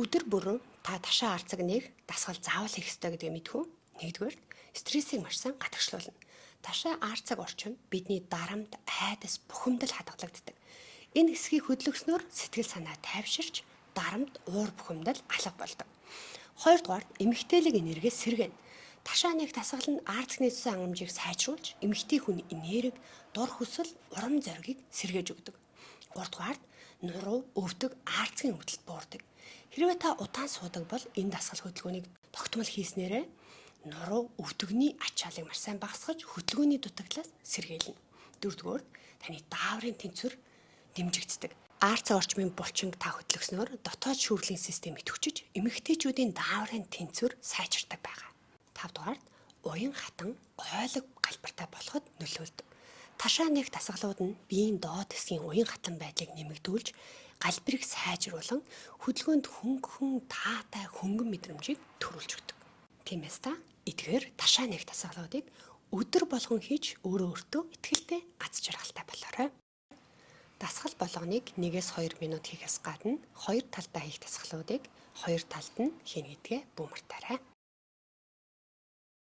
Өдөр бүрэн та ташаа ар цаг нээх дасгал заавал хийх ёстой гэдгээ мэдэх үү? Нэгдүгээр, стрессийг маш сайн гадагшлуулна. Ташаа ар цаг орчим бидний дарамт, айдас, бухимдал хадгалагддаг. Энэ хэсгийг хөдлөснөөр сэтгэл санаа тайвширч, дарамт, уур бухимдал алга болдог. Хоёрдугаар, эмэгтэйлэг энергиэс сэргээнэ. Ташаа нээх дасгал нь ар цагны цэсэн хангамжийг сайжруулж, эмэгтэй хүний энерги, дур хүсэл, урам зоригийг сэргээж өгдөг. Гуравдугаарт, нуруу, өвдөг, ар цагийн өвдөлт буурдаг. Хэрвээ та удаан суудаг бол энэ дасгал хөдөлгөөнийг тогтмол хийснээрээ нуруу, өвдөгний ачааллыг маш сайн багасгаж, хөдөлгөөний дутагдлаас сэргийлнэ. Дөрөвдүгээр, таны дааврын тэнцвэр дэмжигддэг. Ар цаг орчмын булчинг та хөдлөснөөр дотоод шүүрлийн систем идэвхжиж, эмэгтэйчүүдийн дааврын тэнцвэр сайжирдаг байгаа. Тавдугаарт, уян хатан гойлог галбиртай болоход нөлөөлдөг. Ташаа нээх дасгалууд нь биеийн доод хэсгийн уян хатан байдлыг нэмэгдүүлж, галбирыг сайжруулан хөдөлгөөнд хөнгөн таатай хөнгөн мэдрэмжийг төрүүлж өгдөг. Тиймээс та эдгээр ташаа нээх дасгалуудыг өдөр болгон хийж өөрөө өөртөө итгэлтэй аз жаргалтай болоорой. Дасгал болгоныг 1-2 минут хийхээс гадна хоёр талдаа хийх дасгалуудыг хоёр талд нь хийнэ гэдгээ бүү мартаарай.